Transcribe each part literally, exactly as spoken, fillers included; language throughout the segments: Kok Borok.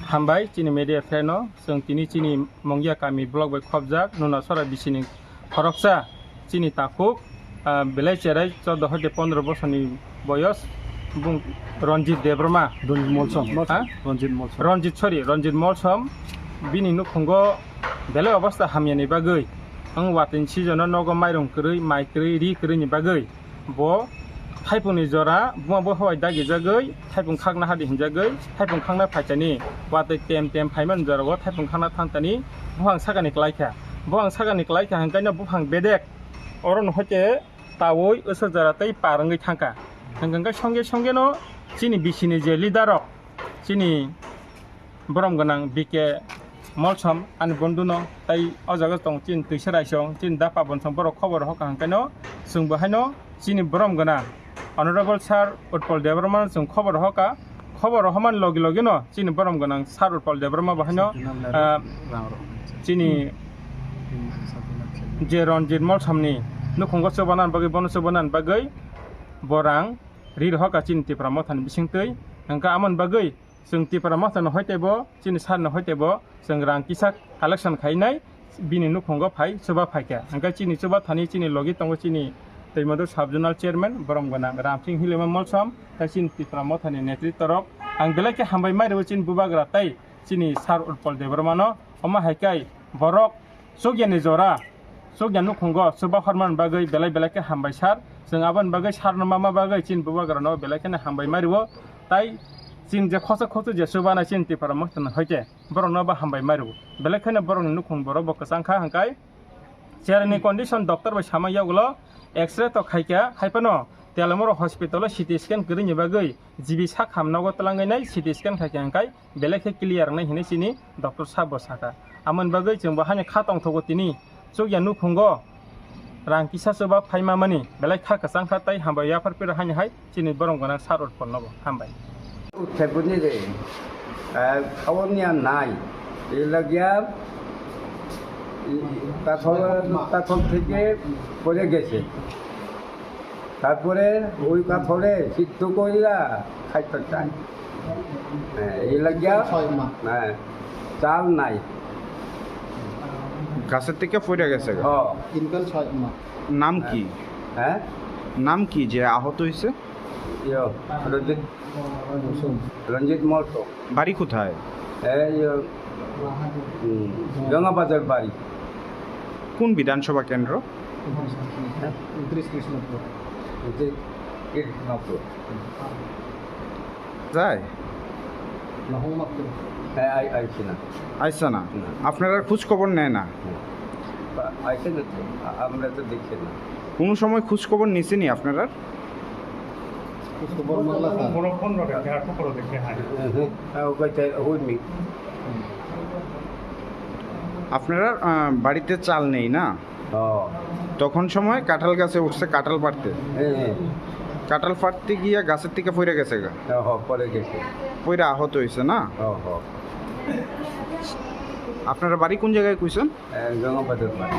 Hambai chini media friend no, chwng tini chini Mongya kami block bai khopjak Nunasora bisini khoroksa chini takhuk, ah, belai cherai chordo hoite pondro bosorni boyos, bung Ranjit Debbarma. Ranjit Molsom. Ha? Ranjit Molsom. Ranjit, sorry, Ranjit Molsom. Bini nukhungo belai obostha hamyani bagwi, ang watini season-o nogo mairung kwrwi, mai kwrwi, ri kwrwini bagwi bo thaipungni jora buma bo howai dagijagwi thaipung khakna hadi hinjagwi thaipung khakna phaitani, watwi tem tem phaimani jorao thaipung khakna thangtani buphang sakani klaikha. Buphang sakani klaikha hwnkhe no buphang bedek oro no hoite tawi wswk jora tei par wngwi thangkha. Hwnkhe songe songe no chini bisini je leader rok, chini borom gwnang B K Molsom ani bondu no, tai o jaga tong chini twisa raisong, chini da Pabon song borok khobor hoka hwnkhe no chwng bo haino chini borom gwnang Honorable Sir Utpal Debbarma no chwng khobor hoka. Khobor rohormani logi logi no chini borom gwnang Sir Utpal Debbarma bo haino, ah, chini je Ranjit Molsom ni nukhungo chubanani bagwi, bono chubanani bagwi bo rang ri rohorkha chini Tipra Mothani bisingtwi. Hwnkhe amoni bagwi chwng Tipra Mothani hoite bo, chini Sir ni hoite bo chwng rang kisa collection khainai. Bini nukhungo phai chuba phaikha. Hwnkhe chini chuba thani chini logi tongo chini Twimadu Sub Zonal Chairman borom gwnang Ramsing Hilima Molsom, tei chini Tipra Mothani netritw rok. Ang belai khe hambai mai rwo chini bubagra tei chini Sir Utpal Debbarma no. Omo hai khe borok chukya ni jora, chukya nukhungo chuba hormani bagwi belai belai khe hambai sir. Chwng aboni bagwi sir no ma ma bagwi chini bubagra no belai kheno hambai mai rwo. Tai chini je khosok khosok je chubanai chini Tipra Mothani hoite borokno bo hambai mai rwo. Belai kheno borokni nukhung borok bo kwchang kha, hwnkhe chereni condition doctor bai sama yagulo X-ray to khaikha, haiphano Telamura hospital-o C T scan kwrwini bagwi G B sak ham nogo twlangwi nai C T scan khaikha, hwnkhe belai khe clear wngnai hinwi chini doctor sabo sakha. Amoni bagwi chwngbo haino kha tongthogo tini. Chukya nukhungo rang kisa chuba phaima mani belai kha kwchang kha tei hambai yaphar pira haini hai chini borom gwnang Sir Utpal nobo hambai. উঠে বুঝলি রে, আহ, খাওয়ার নিয়ে আর নাই। এই লাগিয়া, এই পাথর, পাথর থেকে পড়ে গেছে। তারপরে ওই পাথরে সিদ্ধ কইরা খাইতে চায়। হ্যাঁ, এই লাগিয়া, ছয় মাস। হ্যাঁ, চাল নাই। গাছের থেকে পড়ে গেছে গা? হ্যাঁ। তিনকাল ছয় মাস। নাম কি? হ্যাঁ? নাম কি যে আহত হইছে? ইয়ো, রঞ্জিত, রঞ্জিত মহন্ত। বাড়ি কোথায়? এই, ইয়ো, হুম, গঙ্গাবাজার বাড়ি। কোন বিধানসভা কেন্দ্র? হ্যাঁ? ঊনত্রিশ কৃষ্ণপুর। ঊনত্রিশ কৃষ্ণপুর। যায়? হ্যাঁ, আই-, আইছে না। আইছে না? না। আপনারা খোঁজ খবর নেয় না? না। আইছে না তো, আ-, আমরা তো দেখি না। কোনো সময় খোঁজ খবর নিছেনি আপনারা? খোঁজ খবর মামলা স্যার। কোনো ফোন রটে, আর তো করে দেখে, হ্যাঁ। হ্যাঁ, হ্যাঁ। হ্যাঁ, ও কইতে, হুইনি। আপনারা, আহ, বাড়িতে চাল নেই না? ও। তখন সময় কাঁঠাল গাছে উঠছে কাঁঠাল পাড়তে। হ্যাঁ, হ্যাঁ। কাঁঠাল পাড়তে গিয়ে গাছের থেকে পড়ে গেছে গা। হ্যাঁ, হ্যাঁ, পড়ে গেছে। পড়ে আহত হয়েছে না? হ্যাঁ, হ্যাঁ। আপনারা বাড়ি কোন জায়গায় কইছেন? এ, গঙ্গাবাজার বাড়ি।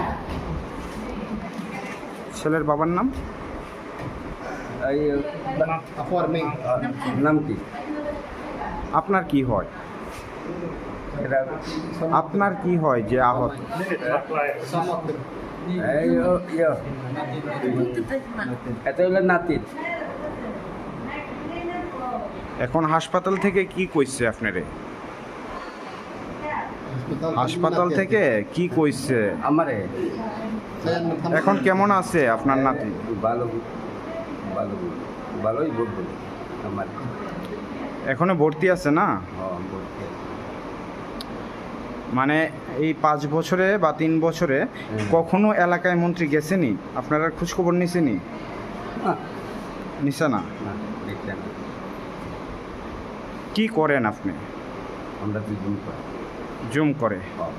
ছেলের বাবার নাম? এই, আ, নাম কি? আপনার কি হয়? এটা আপনার কি হয় যে আহত? এই, ও, ইয়ে। এটা হলো নাতিন। এখন হাসপাতাল থেকে কি কইছে আপনারে? হাসপাতাল থেকে কি কইছে? আমারে? এখন কেমন আছে আপনার নাতি? ভালো, ভালো, ভালোই বলবো আমার। এখনো ভর্তি আছে না? হ্যাঁ, ভর্তি আছে। মানে এই পাঁচ বছরে বা তিন বছরে হুম। কখনো এলাকায় মন্ত্রী গেছেনি? আপনারা খোঁজ খবর নিছেনি? না। নিছে না? না, দেখছে না। কি করেন আপনি? আমরা তো জুম করি। জুম করে? হ্যাঁ।